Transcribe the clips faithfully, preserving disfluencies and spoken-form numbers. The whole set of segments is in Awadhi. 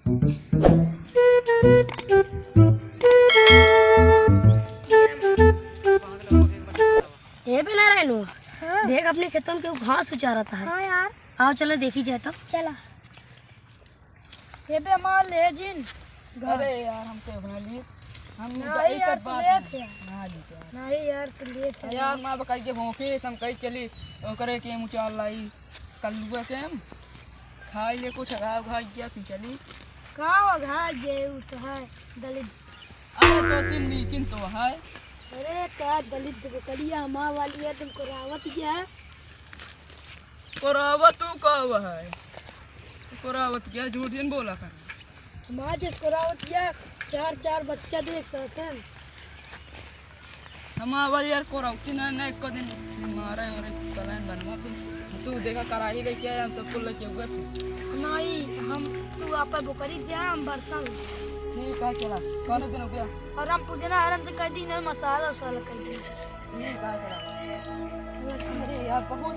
ए बे नारायणो, हाँ। देख, अपने खेतों में केहू घास उचारत है। हाँ यार। आओ, चलो देखी जाए तो। चला। ए बे, हमार ले जिन। अरे यार, हम तो अपना लिए, हम नहीं यार, तो लेट है। ना जी यार। नहीं यार, तो लेट है। यार, माँ बकाई के भोंके, हम कहीं चली, ओकरे के हम उचार लाई, कल्लुआ के हम खाई ले कुछ, अघा उघा गया, फिर चली। का अघा जे उ तो है, दलित। अरे तो सिम नीकिन तो है। अरे का दलित बकरिया माँ वाली है, तुमको रावत गया। कोरावत तू का है? कोरावत क्या, झूठ जिन बोला कर। माँ जिस कोरावत क्या, चार चार बच्चा देख सकते हैं। हमार वाली यार कोरावती ना, ना एको दिन मारे और एक plan बनवा फिर। तू देखा कराही लेके आया, हम सबको लेके हुए। नहीं, हम तू आपा बोकरी दिया, हम बर्तन। ठीक है, चला। कौन दिन हो गया? और हम पूछना हरन से कह दी, नहीं मसाला उसाला कह दी। ठीक है, चला। अरे यार, बहुत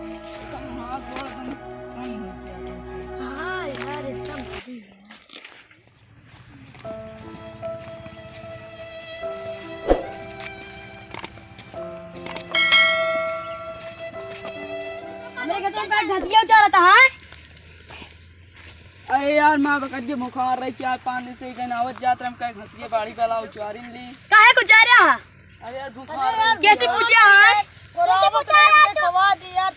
कम हाथ जोड़, कम, कम हो गया। हाँ यार, एकदम सही है। हमरे खेतों का घसिया उचारत है। अरे यार, माँ बकत के बुखार रही, क्या पानी से गन आवत जात रहे, हम कहे घसिया बाड़ी वाला उचारिन ली। काहे को जा रहा है? अरे यार, बुखार रही। कैसे पूछा है? कैसे पूछा है तू?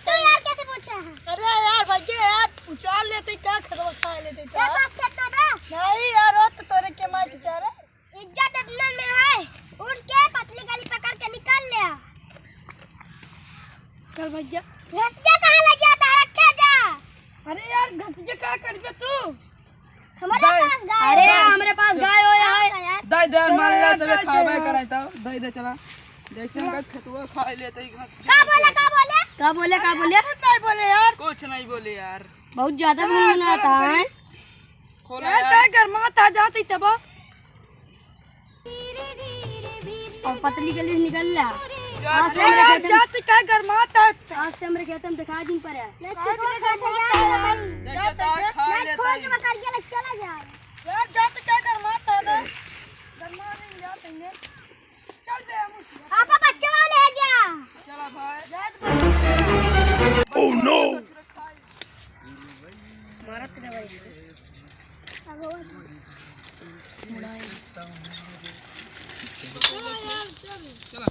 तू यार कैसे पूछा है? अरे यार, भैया यार, उचार लेते क्या, खेतवा खा लेते क्या? तेरे पास खेत ना बा? नहीं यार, वो तो तोरे के मार के उचारे। इज्जत इतना में है, उठ के पतली गली पकड़ के निकल ले। चल भैया। घसिया कहाँ ले जाता है? रखे जा। अरे यार, घसिया का करबे तू? हमारे पास गाय है। अरे, हमरे पास गाय हो है। दे दे, मान ले, सबे खाबे करे तो दे दे, चला। देख, हम का खेतवा खा लेते ही घास। का बोले, का बोले? का बोले, का बोले? कुछ नहीं बोले यार। कुछ नहीं बोले यार। बहुत ज्यादा घुनघुनाता है। खोला यार, यार। का गरमाता जाती तब। और पतली गली निकल ला। यार, आज से हमरे यार, खेतन, जात का गरमाता है। आज से हमरे खेतन दिखा दिन पर है। जैसे तो खा लेता है। यार, जात का गरमाता है। गरमा नहीं जाते हैं। चल बे, हम आपा बच्चा वाले है जा। चला भाई। जात बच्चा। Oh no। मारत के दवाई। चला।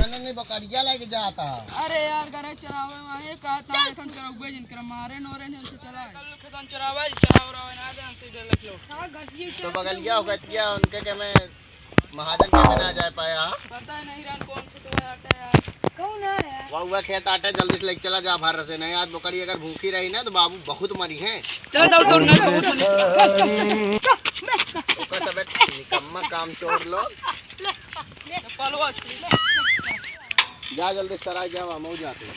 नहीं, नहीं, बकरिया लेके जाता। अरे यार, गरे चरावे वाले कहता है, हम चरौबे जिन कर मारे नोरे ने उनसे चला। कल खेतन चरावे, चरावे रहे ना दे, हमसे डर लग लो। तो बगलिया हो गया, उनके के मैं महाजन के में ना जाए पाया। पता नहीं रहन कौन खेतवा आटे यार। कौन है यार? वह, वह खेत आटे, जल्दी से लेके चला जा भार से। नहीं, आज बकरी अगर भूखी रही ना तो बाबू बहुत मरी है। चल दौड़ दौड़ ना। ओकर सब एक निकम्मा काम चोर लो। चप्पलवा। जा जल्दी से चला, जा, हम जाते हैं।